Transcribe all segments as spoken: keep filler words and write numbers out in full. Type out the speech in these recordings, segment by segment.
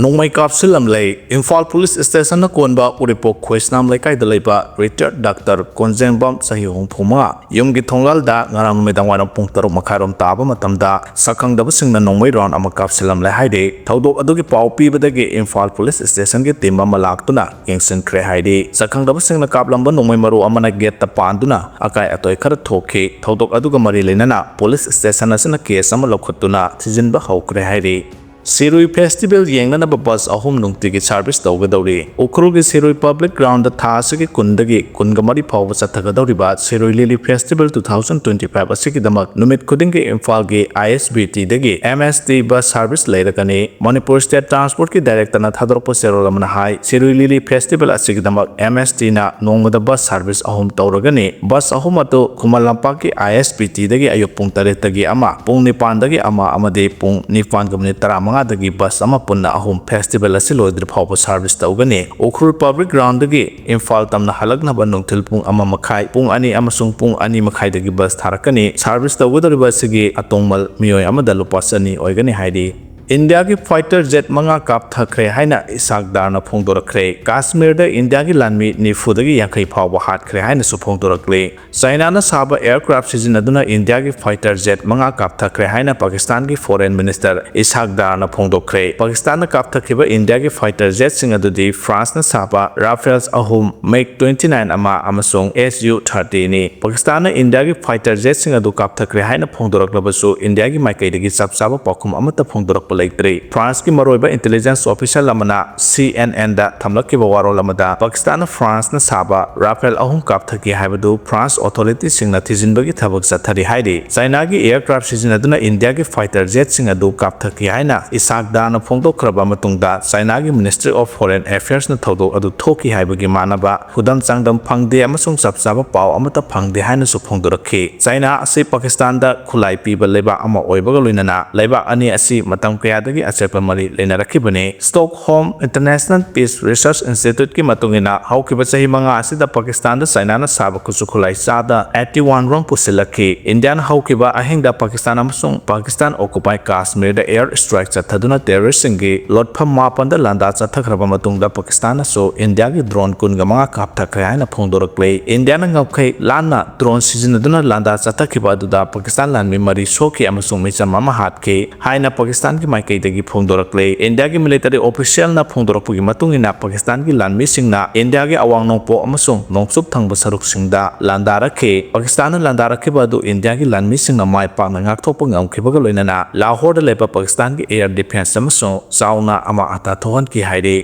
ꯅꯣꯡꯃꯩ ꯀꯥꯞꯁꯤꯜꯂꯝꯂꯦ꯫ ꯏꯝꯐꯥꯜ ꯄꯨꯂꯤꯁ ꯁ꯭ꯇꯦꯁꯟꯅ ꯀꯣꯟꯕ ꯎꯔꯤꯄꯣꯛ ꯈꯣꯏꯁꯅꯥꯝ ꯂꯩꯀꯥꯏꯗ ꯂꯩꯕ ꯔꯤꯇꯥꯌꯔꯗ ꯗꯥꯛꯇꯔ ꯀꯣꯟꯖꯦꯡꯕꯝ, ꯆꯍꯤ ꯍꯨꯝꯐꯨ ꯃꯉꯥ, ꯌꯨꯝꯒꯤ ꯊꯣꯡꯒꯥꯜꯗ ꯉꯔꯥꯡ ꯅꯨꯃꯤꯗꯥꯡ ꯋꯥꯏꯔꯝ ꯄꯨꯡ ꯇꯔꯨꯛ ꯃꯈꯥꯏꯔꯣꯝ ꯇꯥꯕ ꯃꯇꯝꯗ ꯁꯛꯈꯪꯗꯕꯁꯤꯡꯅ ꯅꯣꯡꯃꯩ ꯔꯥꯎꯟ ꯑꯃ ꯀꯥꯞꯁꯤꯜꯂꯝꯂꯦ ꯍꯥꯏꯔꯤ꯫ ꯊꯧꯗꯣꯛ ꯑꯗꯨꯒꯤ ꯄꯥꯎ ꯄꯤꯕꯗꯒꯤ ꯏꯝꯐꯥꯜ ꯄꯨꯂꯤꯁ ꯁ꯭ꯇꯦꯁꯟꯒꯤ ꯇꯤꯝ ꯑꯃ ꯂꯥꯛꯇꯨꯅ ꯌꯦꯡꯁꯤꯟꯈ꯭ꯔꯦ ꯍꯥꯏꯔꯤ꯫ ꯁꯛꯈꯪꯗꯕꯁꯤꯡꯅ ꯀꯥꯞꯂꯝꯕ ꯅꯣꯡꯃꯩ ꯃꯔꯨ ꯑꯃꯅ ꯒꯦꯠꯇ ꯄꯥꯟꯗꯨꯅ ꯑꯀꯥꯏ ꯑꯇꯣꯏ ꯈꯔ ꯊꯣꯛꯈꯤ꯫ ꯊꯧꯗꯣꯛ ꯑꯗꯨꯒ ꯃꯔꯤ ꯂꯩꯅꯅ ꯄꯨꯂꯤꯁ ꯁ꯭ꯇꯦꯁꯟ ꯑꯁꯤꯅ ꯀꯦꯁ ꯑꯃ ꯂꯧꯈꯠꯇꯨꯅ ꯊꯤꯖꯤꯟꯕ ꯍꯧꯈ꯭ꯔꯦ ꯍꯥꯏꯔꯤ꯫ ꯁꯤꯔꯨꯏ ꯐꯦꯁꯇꯤꯚꯦꯜ ꯌꯦꯡꯅꯅꯕ ꯕꯁ ꯑꯍꯨꯝ ꯅꯨꯡꯇꯤꯒꯤ ꯁꯥꯔꯚꯤꯁ ꯇꯧꯒꯗꯧꯔꯤ꯫ ꯎꯈ꯭ꯔꯨꯜꯒꯤ ꯁꯤꯔꯨꯏ ꯄꯕ꯭ꯂꯤꯛ ꯒ꯭ꯔꯥꯎꯟꯗ ꯊꯥ ꯑꯁꯤꯒꯤ ꯀꯨꯟꯗꯒꯤ ꯀꯨꯟꯒ ꯃꯔꯤ ꯐꯥꯎꯕ ꯆꯠꯊꯒꯗꯧꯔꯤꯕ ꯁꯤꯔꯨꯏ ꯂꯤꯂꯤ festival two thousand twenty five ꯑꯁꯤꯒꯤꯗꯃꯛ ꯅꯨꯃꯤꯠ ꯈꯨꯗꯤꯡꯒꯤ ꯏꯝꯐꯥꯜꯒꯤ ISBTꯗꯒꯤ MST ꯕꯁ ꯁꯥꯔꯚꯤꯁ ꯂꯩꯔꯒꯅꯤ꯫ ꯃꯅꯤꯄꯨꯔ ꯁ꯭ꯇꯦꯠ ꯇ꯭ꯔꯥꯟꯁꯄꯣꯔꯠꯀꯤ ꯗꯥꯏꯔꯦꯛꯇꯔꯅ ꯊꯥꯗꯣꯔꯛꯄ ꯆꯦꯔꯣꯜ ꯑꯃꯅ ꯍꯥꯏ, ꯁꯤꯔꯨꯏ ꯂꯤꯂꯤ ꯐꯦꯁꯇꯤꯚꯦꯜ ꯑꯁꯤꯒꯤꯗꯃꯛ MSTꯅ ꯅꯣꯡꯃꯗ ꯕꯁ ꯁꯥꯔꯚꯤꯁ ꯑꯍꯨꯝ ꯇꯧꯔꯒꯅꯤ꯫ ꯕꯁ ꯑꯍꯨꯝ ꯑꯗꯨ ꯈꯨꯃꯟ ꯂꯝꯄꯥꯛꯀꯤ ISBTꯗꯒꯤ ꯑꯌꯨꯛ ꯄꯨꯡ ꯇꯔꯦꯠꯇꯒꯤ ꯑꯃ, ꯄꯨꯡ ꯅꯤꯄꯥꯟꯗꯒꯤ ꯑꯃ ꯑꯃꯗꯤ ꯄꯨꯡ ꯅꯤꯄꯥꯟꯒ ꯃꯤꯅꯤꯠ ꯇꯔꯥꯃꯉꯥꯗꯒꯤ ꯕꯁ ꯑꯃ ꯄꯨꯟꯅ ꯑꯍꯨꯝ ꯐꯦꯁꯇꯤꯚꯦꯜ ꯑꯁꯤ ꯂꯣꯏꯗ꯭ꯔꯤ ꯐꯥꯎꯕ ꯁꯥꯔꯚꯤꯁ ꯇꯧꯒꯅꯤ꯫ ꯎꯈ꯭ꯔꯨꯜ ꯄꯕ꯭ꯂꯤꯛ ꯒ꯭ꯔꯥꯎꯟꯗꯒꯤ ꯏꯝꯐꯥꯜ ꯇꯝꯅ ꯍꯜꯂꯛꯅꯕ ꯅꯨꯡꯊꯤꯜ ꯄꯨꯡ ꯑꯃ ꯃꯈꯥꯏ, ꯄꯨꯡ ꯑꯅꯤ ꯑꯃꯁꯨꯡ ꯄꯨꯡ ꯑꯅꯤ ꯃꯈꯥꯏꯗꯒꯤ ꯕꯁ ꯊꯥꯔꯛꯀꯅꯤ꯫ ꯁꯥꯔꯚꯤꯁ ꯇꯧꯒꯗꯧꯔꯤꯕ ꯑꯁꯤꯒꯤ ꯑꯇꯣꯡꯃꯜ ꯃꯤꯑꯣꯏ ꯑꯃꯗ ꯂꯨꯄꯥ ꯆꯅꯤ ꯑꯣꯏꯒꯅꯤ ꯍꯥꯏꯔꯤ꯫ ꯏꯟꯗꯤꯌꯥꯒꯤ ꯐꯥꯏꯇꯔ ꯖꯦꯠ ꯃꯉꯥ ꯀꯥꯞꯊꯈ꯭ꯔꯦ ꯍꯥꯏꯅ ꯏꯁꯥꯛ ꯗꯥꯔꯅ ꯐꯣꯡꯗꯣꯔꯛꯈ꯭ꯔꯦ꯫ ꯀꯥꯁꯃꯤꯔꯗ ꯏꯟꯗꯤꯌꯥꯒꯤ ꯂꯥꯟꯃꯤ ꯅꯤꯐꯨꯗꯒꯤ ꯌꯥꯡꯈꯩ ꯐꯥꯎꯕ ꯍꯥꯠꯈ꯭ꯔꯦ ꯍꯥꯏꯅꯁꯨ ꯐꯣꯡꯗꯣꯔꯛꯂꯤ꯫ ꯆꯥꯏꯅꯥꯅ ꯁꯥꯕ ꯑꯦꯌꯔꯀ꯭ꯔꯥꯐ ꯁꯤꯖꯤꯟꯅꯗꯨꯅ ꯏꯟꯗꯤꯌꯥꯒꯤ ꯐꯥꯏꯇꯔ ꯖꯦꯠ ꯃꯉꯥ ꯀꯥꯞꯊꯈ꯭ꯔꯦ ꯍꯥꯏꯅ ꯄꯥꯀꯤꯁꯇꯥꯟꯒꯤ ꯐꯣꯔꯦꯟ ꯃꯤꯅꯤꯁꯇꯔ ꯏꯁꯥꯛ ꯗꯥꯔꯅ ꯐꯣꯡꯗꯣꯛꯈ꯭ꯔꯦ꯫ ꯄꯥꯀꯤꯁꯇꯥꯟꯅ ꯀꯥꯞꯊꯈꯤꯕ ꯏꯟꯗꯤꯌꯥꯒꯤ ꯐꯥꯏꯇꯔ ꯖꯦꯠꯁꯤꯡ ꯑꯗꯨꯗꯤ ꯐ꯭ꯔꯥꯟꯁꯅ ꯁꯥꯕ ꯔꯥꯐꯦꯜꯁ ꯑꯍꯨꯝ, ꯃꯤꯒ twenty nine ꯑꯃ ꯑꯃꯁꯨꯡ SU thirtyꯅꯤ꯫ ꯄꯥꯀꯤꯁꯇꯥꯟꯅ ꯏꯟꯗꯤꯌꯥꯒꯤ ꯐꯥꯏꯇꯔ ꯖꯦꯠꯁꯤꯡ ꯑꯗꯨ ꯀꯥꯞꯊꯈ꯭ꯔꯦ ꯍꯥꯏꯅ ꯐꯣꯡꯗꯣꯔꯛꯂꯕꯁꯨ, ꯏꯟꯗꯤꯌꯥꯒꯤ ꯃꯥꯏꯀꯩꯗꯒꯤ ꯆꯞ ꯆꯥꯕ ꯄꯥꯎꯈꯨꯝ ꯑꯃꯠꯇ ꯐꯣꯡꯗꯣꯔꯛꯄ ꯂꯩꯇ꯭ꯔꯤ꯫ ꯐ꯭ꯔꯥꯟꯁꯀꯤ ꯃꯔꯨꯑꯣꯏꯕ ꯏꯟꯇꯦꯂꯤꯖꯦꯟꯁ ꯑꯣꯐꯤꯁꯤꯌꯦꯜ ꯑꯃꯅ CNNꯗ ꯊꯝꯂꯛꯈꯤꯕ ꯋꯥꯔꯣꯜ ꯑꯃꯗ, ꯄꯥꯀꯤꯁꯇꯥꯟꯅ ꯐ꯭ꯔꯥꯟꯁꯅ ꯁꯥꯕ ꯔꯥꯐꯦꯜ ꯑꯍꯨꯝ ꯀꯥꯞꯊꯈꯤ ꯍꯥꯏꯕꯗꯨ ꯐ꯭ꯔꯥꯟꯁ ꯑꯣꯊꯣꯔꯤꯇꯤꯁꯤꯡꯅ ꯊꯤꯖꯤꯟꯕꯒꯤ ꯊꯕꯛ ꯆꯠꯊꯔꯤ ꯍꯥꯏꯔꯤ꯫ ꯆꯥꯏꯅꯥꯒꯤ ꯑꯦꯌꯔꯀ꯭ꯔꯥꯐ ꯁꯤꯖꯤꯟꯅꯗꯨꯅ ꯏꯟꯗꯤꯌꯥꯒꯤ ꯐꯥꯏꯇꯔ ꯖꯦꯠꯁꯤꯡ ꯑꯗꯨ ꯀꯥꯞꯊꯈꯤ ꯍꯥꯏꯅ ꯏꯁꯥꯛ ꯗꯥꯔꯅ ꯐꯣꯡꯗꯣꯛꯈ꯭ꯔꯕ ꯃꯇꯨꯡꯗ, ꯆꯥꯏꯅꯥꯒꯤ Ministry of Foreign Affairsꯅ ꯊꯧꯗꯣꯛ ꯑꯗꯨ ꯊꯣꯛꯈꯤ ꯍꯥꯏꯕꯒꯤ ꯃꯥꯟꯅꯕ ꯈꯨꯗꯝ ꯆꯥꯡꯗꯝ ꯐꯪꯗꯦ ꯑꯃꯁꯨꯡ ꯆꯞ ꯆꯥꯕ ꯄꯥꯎ ꯑꯃꯠꯇ ꯐꯪꯗꯦ ꯍꯥꯏꯅꯁꯨ ꯐꯣꯡꯗꯣꯔꯛꯈꯤ꯫ ꯆꯥꯏꯅꯥ ꯑꯁꯤ ꯄꯥꯀꯤꯁꯇꯥꯟꯗ ꯈꯨꯠꯂꯥꯏ ꯄꯤꯕ ꯂꯩꯕꯥꯛ ꯑꯃ ꯑꯣꯏꯕꯒ ꯂꯣꯏꯅꯅ, ꯂꯩꯕꯥꯛ ꯑꯅꯤ ꯑꯁꯤ ꯃꯇꯝ ꯀꯌꯥꯗꯒꯤ ꯑꯆꯦꯠꯄ ꯃꯔꯤ ꯂꯩꯅꯔꯛꯈꯤꯕꯅꯤ꯫ Stockholm International Peace Research Instituteꯀꯤ ꯃꯇꯨꯡ ꯏꯟꯅ, ꯍꯧꯈꯤꯕ ꯆꯍꯤ ꯃꯉꯥ ꯑꯁꯤꯗ ꯄꯥꯀꯤꯁꯇꯥꯟꯗ ꯆꯥꯏꯅꯥꯅ ꯁꯥꯕ ꯈꯨꯠꯁꯨ ꯈꯨꯠꯂꯥꯏ ꯆꯥꯗ eighty one ꯔꯣꯝ ꯄꯨꯁꯤꯜꯂꯛꯈꯤ꯫ ꯏꯟꯗꯤꯌꯥꯅ ꯍꯧꯈꯤꯕ ꯑꯍꯤꯡꯗ ꯄꯥꯀꯤꯁꯇꯥꯟ ꯑꯃꯁꯨꯡ ꯄꯥꯀꯤꯁꯇꯥꯟ occupied ꯀꯥꯁꯃꯤꯔꯗ air strike ꯆꯠꯊꯗꯨꯅ terroristꯁꯤꯡꯒꯤ ꯂꯣꯠꯐꯝ ꯃꯥꯄꯟꯗ ꯂꯥꯟꯗꯥ ꯆꯠꯊꯈ꯭ꯔꯕ ꯃꯇꯨꯡꯗ, ꯄꯥꯀꯤꯁꯇꯥꯟꯅꯁꯨ ꯏꯟꯗꯤꯌꯥꯒꯤ drone ꯀꯨꯟꯒ ꯃꯉꯥ ꯀꯥꯞꯊꯈ꯭ꯔꯦ ꯍꯥꯏꯅ ꯐꯣꯡꯗꯣꯔꯛꯂꯦ꯫ ꯏꯟꯗꯤꯌꯥꯅ ꯉꯝꯈꯩ ꯂꯥꯟꯅ drone ꯁꯤꯖꯤꯟꯅꯗꯨꯅ ꯂꯥꯟꯗꯥ ꯆꯠꯊꯈꯤꯕ ꯑꯗꯨꯗ ꯄꯥꯀꯤꯁꯇꯥꯟ ꯂꯥꯟꯃꯤ ꯃꯔꯤ ꯁꯣꯛꯈꯤ ꯑꯃꯁꯨꯡ ꯃꯤꯆꯝ ꯑꯃ ꯍꯥꯠꯈꯤ ꯍꯥꯏꯅ ꯄꯥꯀꯤꯁꯇꯥꯟꯒꯤ ꯃꯥꯏꯀꯩꯗꯒꯤ ꯐꯣꯡꯗꯣꯔꯛꯂꯦ꯫ ꯏꯟꯗꯤꯌꯥꯒꯤ military officialꯅ ꯐꯣꯡꯗꯣꯔꯛꯄꯒꯤ ꯃꯇꯨꯡ ꯏꯟꯅ, ꯄꯥꯀꯤꯁꯇꯥꯟꯒꯤ ꯂꯥꯟꯃꯤꯁꯤꯡꯅ ꯏꯟꯗꯤꯌꯥꯒꯤ ꯑꯋꯥꯡ ꯅꯣꯡꯄꯣꯛ ꯑꯃꯁꯨꯡ ꯅꯣꯡꯆꯨꯞ ꯊꯪꯕ ꯁꯔꯨꯛꯁꯤꯡꯗ ꯂꯥꯟꯗꯥꯔꯛꯈꯤ꯫ ꯄꯥꯀꯤꯁꯇꯥꯟꯅ ꯂꯥꯟꯗꯥꯔꯛꯈꯤꯕ ꯑꯗꯨ ꯏꯟꯗꯤꯌꯥꯒꯤ ꯂꯥꯟꯃꯤꯁꯤꯡꯅ ꯃꯥꯏ ꯄꯥꯛꯅ ꯉꯥꯛꯊꯣꯛꯄ ꯉꯝꯈꯤꯕꯒ ꯂꯣꯏꯅꯅ, ꯂꯥꯍꯣꯔꯗ ꯂꯩꯕ ꯄꯥꯀꯤꯁꯇꯥꯟꯒꯤ air defence ꯑꯃꯁꯨꯡ ꯆꯥꯎꯅ ꯑꯃꯥꯡ ꯑꯇꯥ ꯊꯣꯛꯍꯟꯈꯤ ꯍꯥꯏꯔꯤ꯫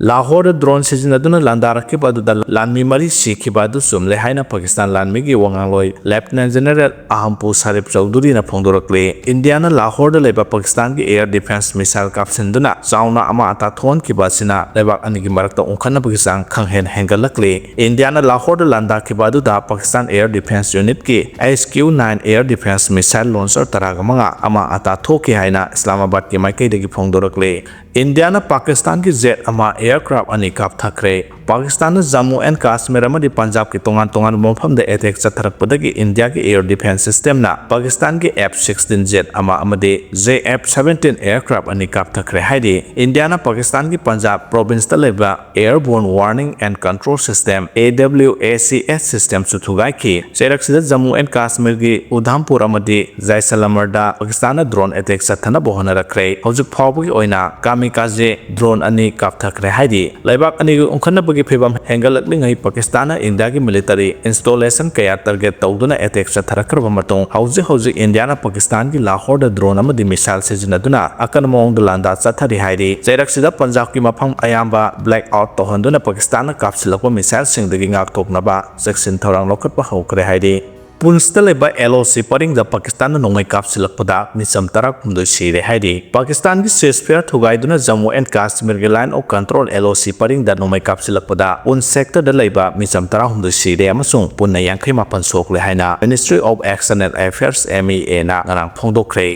ꯂꯥꯍꯣꯔꯗ drone ꯁꯤꯖꯤꯟꯅꯗꯨꯅ ꯂꯥꯟꯗꯥꯔꯛꯈꯤꯕ ꯑꯗꯨꯗ ꯂꯥꯟꯃꯤ ꯃꯔꯤ ꯁꯤꯈꯤꯕ ꯑꯗꯨ ꯆꯨꯝꯂꯦ ꯍꯥꯏꯅ ꯄꯥꯀꯤꯁꯇꯥꯟ ꯂꯥꯟꯃꯤꯒꯤ ꯋꯥꯉꯥꯡꯂꯣꯏ Lieutenant General Ahampu Sarif Chowdhuryꯅ ꯐꯣꯡꯗꯣꯔꯛꯂꯤ꯫ ꯏꯟꯗꯤꯌꯥꯅ ꯂꯥꯍꯣꯔꯗ ꯂꯩꯕ ꯄꯥꯀꯤꯁꯇꯥꯟꯒꯤ air defence missile ꯀꯥꯞꯁꯤꯟꯗꯨꯅ ꯆꯥꯎꯅ ꯑꯃꯥꯡ ꯑꯇꯥ ꯊꯣꯛꯍꯟꯈꯤꯕ ꯑꯁꯤꯅ ꯂꯩꯕꯥꯛ ꯑꯅꯤꯒꯤ ꯃꯔꯛꯇ ꯎꯪꯈꯠꯅꯕꯒꯤ ꯆꯥꯡ ꯈꯪꯍꯦꯟ ꯍꯦꯟꯒꯠꯂꯛꯂꯤ꯫ ꯏꯟꯗꯤꯌꯥꯅ ꯂꯥꯍꯣꯔꯗ ꯂꯥꯟꯗꯥꯈꯤꯕ ꯑꯗꯨꯗ Pakistan air defence unitꯀꯤ H Q nine air defence missile launcher ꯇꯔꯥꯒ ꯃꯉꯥ ꯑꯃꯥꯡ ꯑꯇꯥ ꯊꯣꯛꯈꯤ ꯍꯥꯏꯅ ꯏꯁꯂꯥꯃꯥꯕꯥꯗꯀꯤ ꯃꯥꯏꯀꯩꯗꯒꯤ ꯐꯣꯡꯗꯣꯔꯛꯂꯤ꯫ ꯏꯟꯗꯤꯌꯥꯅ ꯄꯥꯀꯤꯁꯇꯥꯟꯒꯤ jet ꯑꯃ, aircraft ꯑꯅꯤ ꯀꯥꯞꯊꯈ꯭ꯔꯦ꯫ ꯄꯥꯀꯤꯁꯇꯥꯟꯅ ꯖꯝꯃꯨ and ꯀꯥꯁꯃꯤꯔ ꯑꯃꯗꯤ ꯄꯟꯖꯥꯕꯀꯤ ꯇꯣꯉꯥꯟ ꯇꯣꯉꯥꯟꯕ ꯃꯐꯝꯗ attack ꯆꯠꯊꯔꯛꯄꯗꯒꯤ ꯏꯟꯗꯤꯌꯥꯒꯤ air defence systemꯅ ꯄꯥꯀꯤꯁꯇꯥꯟꯒꯤ F sixteen jet ꯑꯃ ꯑꯃꯗꯤ J F seventeen aircraft ꯑꯅꯤ ꯀꯥꯞꯊꯈ꯭ꯔꯦ ꯍꯥꯏꯔꯤ꯫ ꯏꯟꯗꯤꯌꯥꯅ ꯄꯥꯀꯤꯁꯇꯥꯟꯒꯤ ꯄꯟꯖꯥꯕ provinceꯇ ꯂꯩꯕ Airborne Warning and Control System, A W A C S systemꯁꯨ ꯊꯨꯒꯥꯏꯈꯤ꯫ ꯆꯩꯔꯛꯁꯤꯗ Jammu and ꯀꯥꯁꯃꯤꯔꯒꯤ ꯎꯙꯝꯄꯨꯔ ꯑꯃꯗꯤ ꯖꯥꯏꯁꯂꯃꯔꯗ ꯄꯥꯀꯤꯁꯇꯥꯟꯅ drone attack ꯆꯠꯊꯅꯕ ꯍꯣꯠꯅꯔꯛꯈ꯭ꯔꯦ꯫ ꯍꯧꯖꯤꯛ ꯐꯥꯎꯕꯒꯤ ꯑꯣꯏꯅ kamikaze drone ꯑꯅꯤ ꯀꯥꯞꯊꯈ꯭ꯔꯦ ꯍꯥꯏꯔꯤ꯫ ꯂꯩꯕꯥꯛ ꯑꯅꯤꯒꯤ ꯎꯪꯈꯠꯅꯕꯒꯤ ꯐꯤꯚꯝ ꯍꯦꯟꯒꯠꯂꯛꯂꯤꯉꯩ ꯄꯥꯀꯤꯁꯇꯥꯟꯅ ꯏꯟꯗꯤꯌꯥꯒꯤ military installation ꯀꯌꯥ target ꯇꯧꯗꯨꯅ attack ꯆꯠꯊꯔꯛꯈ꯭ꯔꯕ ꯃꯇꯨꯡ, ꯍꯧꯖꯤꯛ ꯍꯧꯖꯤꯛ ꯏꯟꯗꯤꯌꯥꯅ ꯄꯥꯀꯤꯁꯇꯥꯟꯒꯤ ꯂꯥꯍꯣꯔꯗ drone ꯑꯃꯗꯤ missile ꯁꯤꯖꯤꯟꯅꯗꯨꯅ ꯑꯀꯟꯕ ꯃꯑꯣꯡꯗ ꯂꯥꯟꯗꯥ ꯆꯠꯊꯔꯤ ꯍꯥꯏꯔꯤ꯫ ꯆꯩꯔꯛꯁꯤꯗ ꯄꯟꯖꯥꯕꯀꯤ ꯃꯐꯝ ꯑꯌꯥꯝꯕ black out ꯇꯧꯍꯟꯗꯨꯅ ꯄꯥꯀꯤꯁꯇꯥꯟꯅ ꯀꯥꯞꯁꯤꯜꯂꯛꯄ missileꯁꯤꯡꯗꯒꯤ ꯉꯥꯛꯊꯣꯛꯅꯕ ꯆꯦꯛꯁꯤꯟ ꯊꯧꯔꯥꯡ ꯂꯧꯈꯠꯄ ꯍꯧꯈ꯭ꯔꯦ ꯍꯥꯏꯔꯤ꯫ ꯄꯨꯟꯁꯇ ꯂꯩꯕ L O C ꯄꯔꯤꯡꯗ ꯄꯥꯀꯤꯁꯇꯥꯟꯅ ꯅꯣꯡꯃꯩ ꯀꯥꯞꯁꯤꯜꯂꯛꯄꯗ ꯃꯤꯆꯝ ꯇꯔꯥꯍꯨꯝꯗꯣꯏ ꯁꯤꯔꯦ ꯍꯥꯏꯔꯤ꯫ ꯄꯥꯀꯤꯁꯇꯥꯟꯒꯤ ceasefire ꯊꯨꯒꯥꯏꯗꯨꯅ Jammu and ꯀꯥꯁꯃꯤꯔꯒꯤ Line of Control, L O C ꯄꯔꯤꯡꯗ ꯅꯣꯡꯃꯩ ꯀꯥꯞꯁꯤꯜꯂꯛꯄꯗ ꯄꯨꯟꯁ sectorꯗ ꯂꯩꯕ ꯃꯤꯆꯝ ꯇꯔꯥꯍꯨꯝꯗꯣꯏ ꯁꯤꯔꯦ ꯑꯃꯁꯨꯡ ꯄꯨꯟꯅ ꯌꯥꯡꯈꯩ ꯃꯥꯄꯟ ꯁꯣꯛꯂꯦ ꯍꯥꯏꯅ Ministry of External Affairs, M E Aꯅ ꯉꯔꯥꯡ ꯐꯣꯡꯗꯣꯛꯈ꯭ꯔꯦ꯫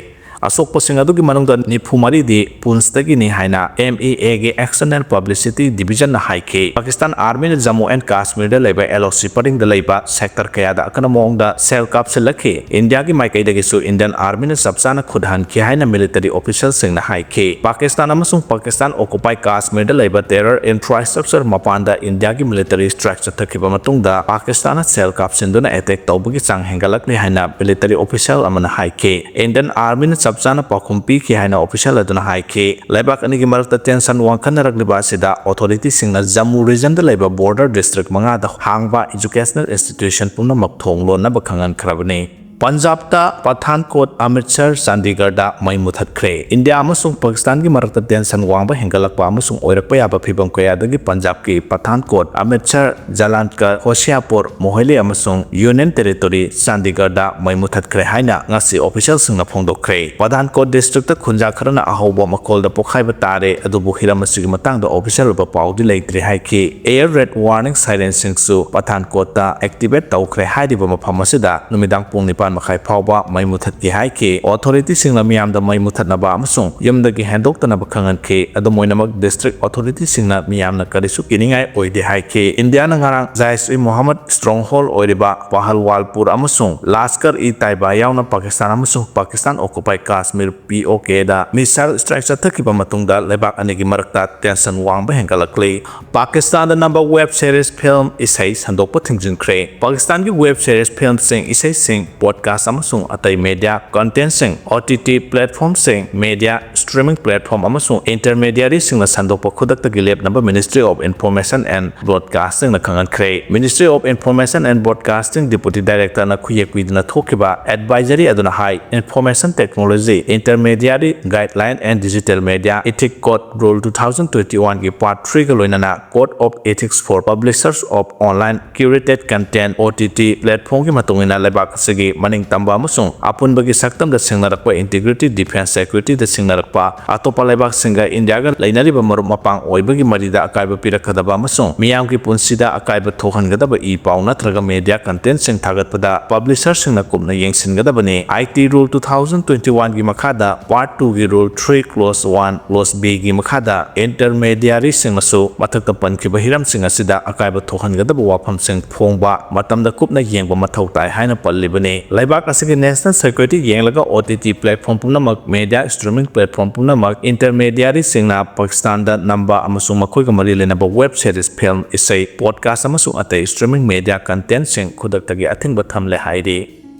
ꯑꯁꯣꯛꯄꯁꯤꯡ ꯑꯗꯨꯒꯤ ꯃꯅꯨꯡꯗ ꯅꯤꯐꯨ ꯃꯔꯤꯗꯤ ꯄꯨꯟꯁꯇꯒꯤꯅꯤ ꯍꯥꯏꯅ M E A ꯒꯤ External Publicity Division ꯅ ꯍꯥꯏꯈꯤ꯫ ꯄꯥꯀꯤꯁꯇꯥꯟ Army ꯅ ꯖꯝꯃꯨ and ꯀꯥꯁꯃꯤꯔꯗ ꯂꯩꯕ L O C ꯄꯔꯤꯡꯗ ꯂꯩꯕ sector ꯀꯌꯥꯗ ꯑꯀꯟꯕ ꯃꯑꯣꯡꯗ shell ꯀꯥꯞꯁꯤꯜꯂꯛꯈꯤ꯫ ꯏꯟꯗꯤꯌꯥꯒꯤ ꯃꯥꯏꯀꯩꯗꯒꯤꯁꯨ Indian Army ꯅ ꯆꯞ ꯆꯥꯅ ꯈꯨꯠ ꯍꯟꯈꯤ ꯍꯥꯏꯅ military official ꯁꯤꯡꯅ ꯍꯥꯏꯈꯤ꯫ ꯄꯥꯀꯤꯁꯇꯥꯟ ꯑꯃꯁꯨꯡ ꯄꯥꯀꯤꯁꯇꯥꯟ occupied ꯀꯥꯁꯃꯤꯔꯗ ꯂꯩꯕ terror infrastructure ꯃꯄꯥꯟꯗ ꯏꯟꯗꯤꯌꯥꯒꯤ military strike ꯆꯠꯊꯈꯤꯕ ꯃꯇꯨꯡꯗ ꯄꯥꯀꯤꯁꯇꯥꯟꯅ shell ꯀꯥꯞꯁꯤꯟꯗꯨꯅ attack ꯇꯧꯕꯒꯤ ꯆꯥꯡ ꯍꯦꯟꯒꯠꯂꯛꯂꯦ ꯍꯥꯏꯅ military official ꯑꯃꯅ ꯍꯥꯏꯈꯤ꯫ Indian Army ꯅ ꯆꯞ ꯆꯥꯅ ꯄꯥꯎꯈꯨꯝ ꯄꯤꯈꯤ ꯍꯥꯏꯅ official ꯑꯗꯨꯅ ꯍꯥꯏꯈꯤ꯫ ꯂꯩꯕꯥꯛ ꯑꯅꯤꯒꯤ ꯃꯔꯛꯇ tension ꯋꯥꯡꯈꯠꯅꯔꯛꯂꯤꯕ ꯑꯁꯤꯗ authority ꯁꯤꯡꯅ ꯖꯝꯃꯨ region ꯗ ꯂꯩꯕ border district ꯃꯉꯥꯗ ꯍꯥꯡꯕ educational institution ꯄꯨꯝꯅꯃꯛ ꯊꯣꯡ ꯂꯣꯟꯅꯕ ꯈꯪꯍꯟꯈ꯭ꯔꯕꯅꯤ꯫ ꯄꯟꯖꯥꯕꯇ ꯄꯊꯥꯟꯀꯣꯠ, ꯑꯃ꯭ꯔꯤꯠꯁꯔ, ꯆꯥꯟꯗꯤꯒꯔꯗ ꯃꯩ ꯃꯨꯊꯠꯈ꯭ꯔꯦ꯫ ꯏꯟꯗꯤꯌꯥ ꯑꯃꯁꯨꯡ ꯄꯥꯀꯤꯁꯇꯥꯟꯒꯤ ꯃꯔꯛꯇ tension ꯋꯥꯡꯕ ꯍꯦꯟꯒꯠꯂꯛꯄ ꯑꯃꯁꯨꯡ ꯑꯣꯏꯔꯛꯄ ꯌꯥꯕ ꯐꯤꯚꯝ ꯀꯌꯥꯗꯒꯤ ꯄꯟꯖꯥꯕꯀꯤ ꯄꯊꯥꯟꯀꯣꯠ, ꯑꯃ꯭ꯔꯤꯠꯁꯔ, ꯖꯂꯥꯟꯀꯔ, ꯍꯣꯁꯤꯌꯥꯄꯨꯔ, ꯃꯣꯍꯦꯂꯤ ꯑꯃꯁꯨꯡ Union Territory ꯆꯥꯟꯗꯤꯒꯔꯗ ꯃꯩ ꯃꯨꯊꯠꯈ꯭ꯔꯦ ꯍꯥꯏꯅ ꯉꯁꯤ official ꯁꯤꯡꯅ ꯐꯣꯡꯗꯣꯛꯈ꯭ꯔꯦ꯫ ꯄꯊꯥꯟꯀꯣꯠ district ꯇ ꯈꯨꯟꯖꯥ ꯈꯔꯅ ꯑꯍꯧꯕ ꯃꯈꯣꯜꯗ ꯄꯣꯈꯥꯏꯕ ꯇꯥꯔꯦ, ꯑꯗꯨꯕꯨ ꯍꯤꯔꯝ ꯑꯁꯤꯒꯤ ꯃꯇꯥꯡꯗ official ꯑꯣꯏꯕ ꯄꯥꯎꯗꯤ ꯂꯩꯇ꯭ꯔꯤ ꯍꯥꯏꯈꯤ꯫ Air raid warning siren ꯁꯤꯡꯁꯨ ꯄꯊꯥꯟꯀꯣꯠꯇ activate ꯇꯧꯈ꯭ꯔꯦ꯫ ꯍꯥꯏꯔꯤꯕ ꯃꯐꯝ ꯑꯁꯤꯗ ꯅꯨꯃꯤꯗꯥꯡ ꯄꯨꯡ ꯅꯤꯄꯥꯟ ꯃꯈꯥꯏ ꯐꯥꯎꯕ ꯃꯩ ꯃꯨꯊꯠꯈꯤ ꯍꯥꯏꯈꯤ꯫ Authority ꯁꯤꯡꯅ ꯃꯤꯌꯥꯝꯗ ꯃꯩ ꯃꯨꯊꯠꯅꯕ ꯑꯃꯁꯨꯡ ꯌꯨꯝꯗꯒꯤ ꯍꯦꯟꯗꯣꯛꯇꯅꯕ ꯈꯪꯍꯟꯈꯤ꯫ ꯑꯗꯨꯝ ꯑꯣꯏꯅꯃꯛ, district authority ꯁꯤꯡꯅ ꯃꯤꯌꯥꯝꯅ ꯀꯔꯤꯁꯨ ꯀꯤꯅꯤꯡꯉꯥꯏ ꯑꯣꯏꯗꯦ ꯍꯥꯏꯈꯤ꯫ ꯏꯟꯗꯤꯌꯥꯅ ꯉꯔꯥꯡ Jaish-e-Mohammed stronghold ꯑꯣꯏꯔꯤꯕ ꯄꯍꯜꯋꯥꯜꯄꯨꯔ ꯑꯃꯁꯨꯡ Lashkar-e-Taiba ꯌꯥꯎꯅ ꯄꯥꯀꯤꯁꯇꯥꯟ ꯑꯃꯁꯨꯡ Pakistan occupied Kashmir, P O K ꯗ missile strike ꯆꯠꯊꯈꯤꯕ ꯃꯇꯨꯡꯗ ꯂꯩꯕꯥꯛ ꯑꯅꯤꯒꯤ ꯃꯔꯛꯇ tension ꯋꯥꯡꯕ ꯍꯦꯟꯒꯠꯂꯛꯂꯤ꯫ ꯄꯥꯀꯤꯁꯇꯥꯟꯗ ꯅꯝꯕ web series, film, ꯏꯁꯩ ꯁꯟꯗꯣꯛꯄ ꯊꯤꯡꯖꯤꯟꯈ꯭ꯔꯦ꯫ ꯄꯥꯀꯤꯁꯇꯥꯟꯒꯤ web series, film ꯁꯤꯡ, ꯏꯁꯩꯁꯤꯡ, podcast ꯑꯃꯁꯨꯡ ꯑꯇꯩ media content ꯁꯤꯡ, O T T platform ꯁꯤꯡ, media streaming platform ꯑꯃꯁꯨꯡ intermediary ꯁꯤꯡꯅ ꯁꯟꯗꯣꯛꯄ ꯈꯨꯗꯛꯇꯒꯤ ꯂꯦꯞꯅꯕ Ministry of Information and Broadcasting ꯅ ꯈꯪꯍꯟꯈ꯭ꯔꯦ꯫ Ministry of Information and Broadcasting Deputy Director ꯅ ꯈꯨꯌꯦꯛ ꯄꯤꯗꯨꯅ ꯊꯣꯛꯈꯤꯕ advisory ꯑꯗꯨꯅ ꯍꯥꯏ, Information Technology, Intermediary Guideline and Digital Media Ethic Code Rule two thousand twenty-one ꯒꯤ Part three ꯒ ꯂꯣꯏꯅꯅ Code of Ethics for Publishers of Online Curated Content, O T T platform ꯒꯤ ꯃꯇꯨꯡ ꯏꯟꯅ ꯂꯩꯕꯥꯛ ꯑꯁꯤꯒꯤ ꯑꯅꯤꯡꯇꯝꯕ ꯑꯃꯁꯨꯡ ꯑꯄꯨꯟꯕꯒꯤ ꯁꯛꯇꯝꯗ ꯁꯤꯡꯅꯔꯛꯄ, integrity, defense, security ꯗ ꯁꯤꯡꯅꯔꯛꯄ, ꯑꯇꯣꯞꯄ ꯂꯩꯕꯥꯛꯁꯤꯡꯒ ꯏꯟꯗꯤꯌꯥꯒ ꯂꯩꯅꯔꯤꯕ ꯃꯔꯨꯞ ꯃꯄꯥꯡ ꯑꯣꯏꯕꯒꯤ ꯃꯔꯤꯗ ꯑꯀꯥꯏꯕ ꯄꯤꯔꯛꯀꯗꯕ ꯑꯃꯁꯨꯡ ꯃꯤꯌꯥꯝꯒꯤ ꯄꯨꯟꯁꯤꯗ ꯑꯀꯥꯏꯕ ꯊꯣꯛꯍꯟꯒꯗꯕ ꯏ ꯄꯥꯎ ꯅꯠꯇ꯭ꯔꯒ media content ꯁꯤꯡ ꯊꯥꯒꯠꯄꯗ publisher ꯁꯤꯡꯅ ꯀꯨꯞꯅ ꯌꯦꯡꯁꯤꯟꯒꯗꯕꯅꯤ꯫ I T Rule two thousand twenty-one ꯒꯤ ꯃꯈꯥꯗ Part two ꯒꯤ Rule three Clause one, Clause B ꯒꯤ ꯃꯈꯥꯗ intermediary ꯁꯤꯡꯅꯁꯨ ꯃꯊꯛꯇ ꯄꯟꯈꯤꯕ ꯍꯤꯔꯝꯁꯤꯡ ꯑꯁꯤꯗ ꯑꯀꯥꯏꯕ ꯊꯣꯛꯍꯟꯒꯗꯕ ꯋꯥꯐꯝꯁꯤꯡ ꯐꯣꯡꯕ ꯃꯇꯝꯗ ꯀꯨꯞꯅ ꯌꯦꯡꯕ ꯃꯊꯧ ꯇꯥꯏ ꯍꯥꯏꯅ ꯄꯜꯂꯤꯕꯅꯤ꯫ ꯂꯩꯕꯥꯛ ꯑꯁꯤꯒꯤ national security ꯌꯦꯡꯂꯒ O T T platform ꯄꯨꯝꯅꯃꯛ, media streaming platform ꯄꯨꯝꯅꯃꯛ, intermediary ꯁꯤꯡꯅ ꯄꯥꯀꯤꯁꯇꯥꯟꯗ ꯅꯝꯕ ꯑꯃꯁꯨꯡ ꯃꯈꯣꯏꯒ ꯃꯔꯤ ꯂꯩꯅꯕ web series, film, ꯏꯁꯩ, podcast ꯑꯃꯁꯨꯡ ꯑꯇꯩ streaming media content ꯁꯤꯡ ꯈꯨꯗꯛꯇꯒꯤ ꯑꯊꯤꯡꯕ ꯊꯝꯂꯦ ꯍꯥꯏꯔꯤ꯫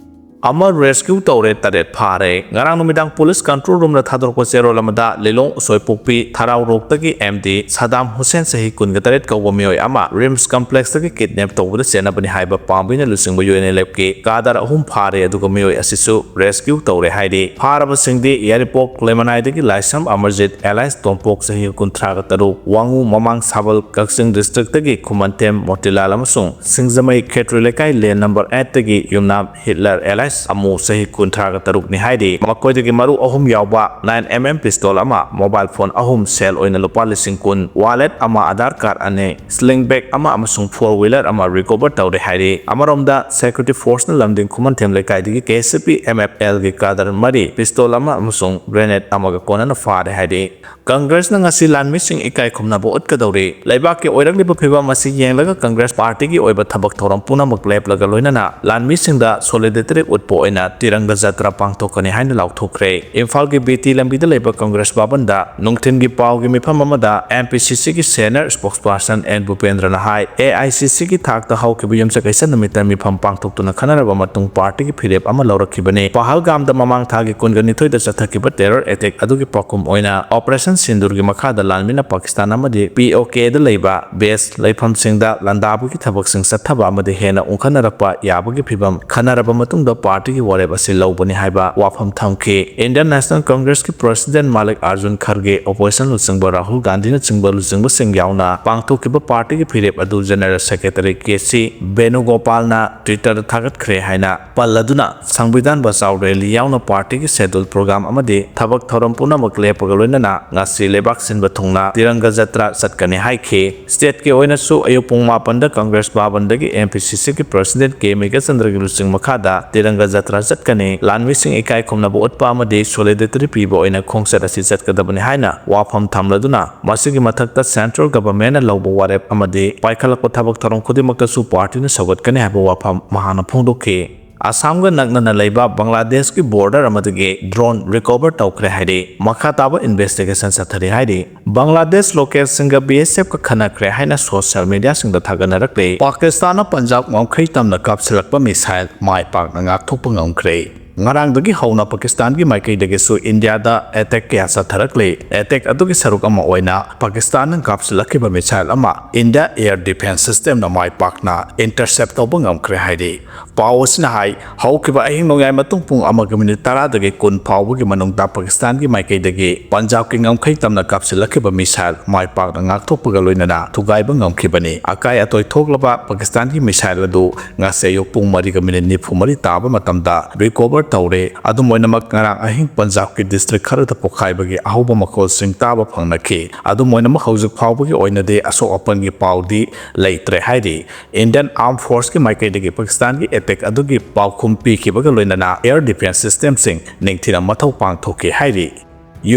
ꯑꯃ rescue ꯇꯧꯔꯦ, ꯇꯔꯦꯠ ꯐꯥꯔꯦ꯫ ꯉꯔꯥꯡ ꯅꯨꯃꯤꯗꯥꯡ police control room ꯗ ꯊꯥꯗꯣꯔꯛꯄ ꯆꯦꯔꯣꯜ ꯑꯃꯗ ꯂꯤꯂꯣꯡ ꯎꯁꯣꯏꯄꯣꯛꯄꯤ ꯊꯔꯥꯎꯔꯣꯛꯇꯒꯤ M D ꯁꯗꯥꯝ ꯍꯨꯁꯦꯟ ꯆꯍꯤ ꯀꯨꯟꯒ ꯇꯔꯦꯠ ꯀꯧꯕ ꯃꯤꯑꯣꯏ ꯑꯃ RIMS complex ꯇꯒꯤ kidnap ꯇꯧꯕꯗ ꯆꯦꯟꯅꯕꯅꯤ ꯍꯥꯏꯕ ꯄꯥꯝꯕꯩꯅ ꯂꯨꯆꯤꯡꯕ U N L F ꯀꯤ cadre ꯑꯍꯨꯝ ꯐꯥꯔꯦ, ꯑꯗꯨꯒ ꯃꯤꯑꯣꯏ ꯑꯁꯤꯁꯨ rescue ꯇꯧꯔꯦ ꯍꯥꯏꯔꯤ꯫ ꯐꯥꯔꯕꯁꯤꯡꯗꯤ ꯌꯥꯏꯔꯤꯄꯣꯛ ꯂꯩꯃꯅꯥꯏꯗꯒꯤ ꯂꯥꯏꯁ꯭ꯔꯝ ꯑꯃꯔꯖꯤꯠ alias ꯇꯣꯝꯄꯣꯛ ꯆꯍꯤ ꯀꯨꯟꯊ꯭ꯔꯥꯒ ꯇꯔꯨꯛ, ꯋꯥꯉꯨ ꯃꯃꯥꯡ ꯁꯥꯕꯜ ꯀꯛꯆꯤꯡ district ꯇꯒꯤ ꯈꯨꯃꯟꯊꯦꯝ ꯃꯣꯇꯤꯂꯥꯜ ꯑꯃꯁꯨꯡ ꯁꯤꯡꯖꯃꯩ ꯈꯦꯇ꯭ꯔꯤ ꯂꯩꯀꯥꯏ lane number eight ꯇꯒꯤ ꯌꯨꯝꯅꯥꯝ ꯍꯤꯠꯂꯔ alias ꯑꯃꯨ ꯆꯍꯤ ꯀꯨꯟꯊ꯭ꯔꯥꯒ ꯇꯔꯨꯛꯅꯤ ꯍꯥꯏꯔꯤ꯫ ꯃꯈꯣꯏꯗꯒꯤ ꯃꯔꯨ ꯑꯍꯨꯝ ꯌꯥꯎꯕ nine M M pistol ꯑꯃ, mobile phone ꯑꯍꯨꯝ, ꯁꯦꯜ ꯑꯣꯏꯅ ꯂꯨꯄꯥ ꯂꯤꯁꯤꯡ ꯀꯨꯟ, wallet ꯑꯃ, Aadhaar card ꯑꯅꯤ, sling bag ꯑꯃ ꯑꯃꯁꯨꯡ four wheeler ꯑꯃ recover ꯇꯧꯔꯦ ꯍꯥꯏꯔꯤ꯫ ꯑꯃꯔꯣꯝꯗ, security force ꯅ ꯂꯝꯗꯤꯡ ꯈꯨꯃꯟꯊꯦꯝ ꯂꯩꯀꯥꯏꯗꯒꯤ K C P M F L ꯒꯤ cadre ꯃꯔꯤ, pistol ꯑꯃ ꯑꯃꯁꯨꯡ grenade ꯑꯃꯒ ꯀꯣꯟꯅꯅ ꯐꯥꯔꯦ ꯍꯥꯏꯔꯤ꯫ ꯀꯪꯒ꯭ꯔꯦꯁꯅ ꯉꯁꯤ ꯂꯥꯟꯃꯤꯁꯤꯡ ꯏꯀꯥꯏ ꯈꯨꯝꯅꯕ ꯎꯠꯀꯗꯧꯔꯤ꯫ ꯂꯩꯕꯥꯛꯀꯤ ꯑꯣꯏꯔꯛꯂꯤꯕ ꯐꯤꯚꯝ ꯑꯁꯤ ꯌꯦꯡꯂꯒ ꯀꯪꯒ꯭ꯔꯦꯁ ꯄꯥꯔꯇꯤꯒꯤ ꯑꯣꯏꯕ ꯊꯕꯛ ꯊꯧꯔꯝ ꯄꯨꯝꯅꯃꯛ ꯂꯦꯞꯂꯒ ꯂꯣꯏꯅꯅ ꯂꯥꯟꯃꯤꯁꯤꯡꯗ solidarity ꯎꯠꯄ ꯑꯣꯏꯅ ꯇꯤꯔꯪꯒ ꯖꯇ꯭ꯔꯥ ꯄꯥꯡꯊꯣꯛꯀꯅꯤ ꯍꯥꯏꯅ ꯂꯥꯎꯊꯣꯛꯈ꯭ꯔꯦ꯫ ꯏꯝꯐꯥꯜꯒꯤ B T ꯂꯝꯕꯤꯗ ꯂꯩꯕ ꯀꯪꯒ꯭ꯔꯦꯁ ꯚꯕꯟꯗ ꯅꯨꯡꯊꯤꯜꯒꯤ ꯄꯥꯎꯒꯤ ꯃꯤꯐꯝ ꯑꯃꯗ M P C C ꯒꯤ senior spokesperson N ꯚꯨꯄꯦꯟꯗ꯭ꯔꯅ high, A I C C ꯒꯤ ꯊꯥꯛꯇ ꯍꯧꯈꯤꯕ ꯌꯨꯝꯁꯀꯩꯁ ꯅꯨꯃꯤꯠꯇ ꯃꯤꯐꯝ ꯄꯥꯡꯊꯣꯛꯇꯨꯅ ꯈꯟꯅꯔꯕ ꯃꯇꯨꯡ ꯄꯥꯔꯇꯤꯒꯤ ꯐꯤꯔꯦꯞ ꯑꯃ ꯂꯧꯔꯛꯈꯤꯕꯅꯤ꯫ ꯄꯍꯜꯒꯥꯝꯗ ꯃꯃꯥꯡ ꯊꯥꯒꯤ ꯀꯨꯟꯒ ꯅꯤꯊꯣꯏꯗ ꯆꯠꯊꯈꯤꯕ terror attack ꯑꯗꯨꯒꯤ ꯄꯥꯎꯈꯨꯝ ꯑꯣꯏꯅ Operation ꯁꯤꯟꯗꯨꯔꯒꯤ ꯃꯈꯥꯗ ꯂꯥꯟꯃꯤꯅ ꯄꯥꯀꯤꯁꯇꯥꯟ ꯑꯃꯗꯤ P O K ꯗ ꯂꯩꯕ base ꯂꯩꯐꯝꯁꯤꯡꯗ ꯂꯥꯟꯗꯥꯕꯒꯤ ꯊꯕꯛꯁꯤꯡ ꯆꯠꯊꯕ ꯑꯃꯗꯤ ꯍꯦꯟꯅ ꯎꯪꯈꯠꯅꯔꯛꯄ ꯌꯥꯕꯒꯤ ꯐꯤꯚꯝ ꯈꯟꯅꯔꯕ ꯃꯇꯨꯡꯗ ꯄꯥꯔꯇꯤꯒꯤ ꯋꯥꯔꯦꯞ ꯑꯁꯤ ꯂꯧꯕꯅꯤ ꯍꯥꯏꯕ ꯋꯥꯐꯝ ꯊꯝꯈꯤ꯫ Indian National Congressꯀꯤ President Mallikarjun Kharge, opposition ꯂꯨꯆꯤꯡꯕ ꯔꯥꯍꯨꯜ ꯒꯥꯟꯙꯤꯅꯆꯤꯡꯕꯁꯤꯡ ꯌꯥꯎꯅ ꯄꯥꯡꯊꯣꯛꯈꯤꯕ ꯄꯥꯔꯇꯤꯒꯤ ꯐꯤꯔꯦꯞ ꯑꯗꯨ General Secretary ꯀꯦ ꯁꯤ ꯕꯦꯅꯨꯒꯣꯄꯥꯜꯅ Twitterꯗ ꯊꯥꯒꯠꯈ꯭ꯔꯦ ꯍꯥꯏꯅ ꯄꯜꯂꯗꯨꯅ, Samvidhan Bachao Rally ꯌꯥꯎꯅ ꯄꯥꯔꯇꯤꯒꯤ schedule program ꯑꯃꯗꯤ ꯊꯕꯛ ꯊꯧꯔꯝ ꯄꯨꯝꯅꯃꯛ ꯂꯦꯞꯄꯒ ꯂꯣꯏꯅꯅ ꯉꯁꯤ ꯂꯩꯕꯥꯛ ꯁꯤꯟꯕ ꯊꯨꯡꯅ ꯇꯤꯔꯪꯒ ꯖꯇ꯭ꯔꯥ ꯆꯠꯀꯅꯤ ꯍꯥꯏꯈꯤ꯫ Stateꯀꯤ ꯑꯣꯏꯅꯁꯨ ꯑꯌꯨꯛ ꯄꯨꯡ ꯃꯥꯄꯟꯗ Congress ꯚꯕꯟꯗꯒꯤ M P C Cꯒꯤ President ꯀꯦ ꯃꯦꯘꯆꯟꯗ꯭ꯔꯒꯤ ꯂꯨꯆꯤꯡ ꯃꯈꯥꯗ ꯇꯤꯔꯪꯒ ꯖꯇ꯭ꯔꯥ ꯆꯠꯀꯅꯤ꯫ ꯂꯥꯟꯃꯤꯁꯤꯡ ꯏꯀꯥꯏ ꯈꯨꯝꯅꯕ ꯎꯠꯄ ꯑꯃꯗꯤ solidarity ꯄꯤꯕ ꯑꯣꯏꯅ ꯈꯣꯡꯆꯠ ꯑꯁꯤ ꯆꯠꯀꯗꯕꯅꯤ ꯍꯥꯏꯅ ꯋꯥꯐꯝ ꯊꯝꯂꯗꯨꯅ, ꯃꯁꯤꯒꯤ ꯃꯊꯛꯇ Central Governmentꯅ ꯂꯧꯕ ꯋꯥꯔꯦꯞ ꯑꯃꯗꯤ ꯄꯥꯏꯈꯠꯂꯛꯄ ꯊꯕꯛ ꯊꯧꯔꯝ ꯈꯨꯗꯤꯡꯃꯛꯇꯁꯨ ꯄꯥꯔꯇꯤꯅ ꯁꯧꯒꯠꯀꯅꯤ ꯍꯥꯏꯕ ꯋꯥꯐꯝ ꯃꯍꯥꯛꯅ ꯐꯣꯡꯗꯣꯛꯈꯤ꯫ ꯑꯁꯥꯝꯒ ꯅꯛꯅꯅ ꯂꯩꯕ ꯕꯪꯒ꯭ꯂꯥꯗꯦꯁꯀꯤ border ꯑꯃꯗꯒꯤ drone recover ꯇꯧꯈ꯭ꯔꯦ ꯍꯥꯏꯔꯤ꯫ ꯃꯈꯥ ꯇꯥꯕ investigation ꯆꯠꯊꯔꯤ ꯍꯥꯏꯔꯤ꯫ ꯕꯪꯒ꯭ꯂꯥꯗꯦꯁ localꯁꯤꯡꯒ B S Fꯀ ꯈꯠꯅꯈ꯭ꯔꯦ ꯍꯥꯏꯅ social mediaꯁꯤꯡꯗ ꯊꯥꯒꯠꯅꯔꯛꯂꯦ꯫ ꯄꯥꯀꯤꯁꯇꯥꯟꯅ ꯄꯟꯖꯥꯕ ꯉꯝꯈꯩ ꯇꯝꯅ ꯀꯥꯞꯁꯤꯜꯂꯛꯄ missile ꯃꯥꯏ ꯄꯥꯛꯅ ꯉꯥꯛꯊꯣꯛꯄ ꯉꯝꯈ꯭ꯔꯦ꯫ ꯉꯔꯥꯡꯗꯒꯤ ꯍꯧꯅ ꯄꯥꯀꯤꯁꯇꯥꯟꯒꯤ ꯃꯥꯏꯀꯩꯗꯒꯤꯁꯨ ꯏꯟꯗꯤꯌꯥꯗ attack ꯀꯌꯥ ꯆꯠꯊꯔꯛꯂꯦ꯫ Attack ꯑꯗꯨꯒꯤ ꯁꯔꯨꯛ ꯑꯃ ꯑꯣꯏꯅ ꯄꯥꯀꯤꯁꯇꯥꯟꯅ ꯀꯥꯞꯁꯤꯜꯂꯛꯈꯤꯕ missile ꯑꯃ India air defence systemꯅ ꯃꯥꯏ ꯄꯥꯛꯅ intercept ꯇꯧꯕ ꯉꯝꯈ꯭ꯔꯦ ꯍꯥꯏꯔꯤ꯫ ꯄꯥꯎ ꯑꯁꯤꯅ ꯍꯥꯏ, ꯍꯧꯈꯤꯕ ꯑꯍꯤꯡ ꯅꯣꯡꯌꯥꯏ ꯃꯇꯨꯡ ꯄꯨꯡ ꯑꯃꯒ minute ꯇꯔꯥꯗꯒꯤ ꯀꯨꯟ ꯐꯥꯎꯕꯒꯤ ꯃꯅꯨꯡꯗ ꯄꯥꯀꯤꯁꯇꯥꯟꯒꯤ ꯃꯥꯏꯀꯩꯗꯒꯤ ꯄꯟꯖꯥꯕꯀꯤ ꯉꯝꯈꯩ ꯇꯝꯅ ꯀꯥꯞꯁꯤꯜꯂꯛꯈꯤꯕ missile ꯃꯥꯏ ꯄꯥꯛꯅ ꯉꯥꯛꯊꯣꯛꯄꯒ ꯂꯣꯏꯅꯅ ꯊꯨꯒꯥꯏꯕ ꯉꯝꯈꯤꯕꯅꯤ꯫ ꯑꯀꯥꯏ ꯑꯇꯣꯏ ꯊꯣꯛꯂꯕ ꯄꯥꯀꯤꯁꯇꯥꯟꯒꯤ missile ꯑꯗꯨ ꯉꯁꯤ ꯑꯌꯨꯛ ꯄꯨꯡ ꯃꯔꯤꯒ minute ꯅꯤꯐꯨ ꯃꯔꯤ ꯇꯥꯕ ꯃꯇꯝꯗ recover ꯇꯧꯔꯦ꯫ ꯑꯗꯨꯝ ꯑꯣꯏꯅꯃꯛ, ꯉꯔꯥꯡ ꯑꯍꯤꯡ ꯄꯟꯖꯥꯕꯀꯤ district ꯈꯔꯗ ꯄꯣꯈꯥꯏꯕꯒꯤ ꯑꯍꯧꯕ ꯃꯈꯣꯜꯁꯤꯡ ꯇꯥꯕ ꯐꯪꯅꯈꯤ꯫ ꯑꯗꯨꯝ ꯑꯣꯏꯅꯃꯛ, ꯍꯧꯖꯤꯛ ꯐꯥꯎꯕꯒꯤ ꯑꯣꯏꯅꯗꯤ ꯑꯁꯣꯛ ꯑꯄꯟꯒꯤ ꯄꯥꯎꯗꯤ ꯂꯩꯇ꯭ꯔꯦ ꯍꯥꯏꯔꯤ꯫ Indian Armed Forceꯀꯤ ꯃꯥꯏꯀꯩꯗꯒꯤ ꯄꯥꯀꯤꯁꯇꯥꯟꯒꯤ attack ꯑꯗꯨꯒꯤ ꯄꯥꯎꯈꯨꯝ ꯄꯤꯈꯤꯕꯒ ꯂꯣꯏꯅꯅ air defence systemꯁꯤꯡ ꯅꯤꯡꯊꯤꯅ ꯃꯊꯧ ꯄꯥꯡꯊꯣꯛꯈꯤ ꯍꯥꯏꯔꯤ꯫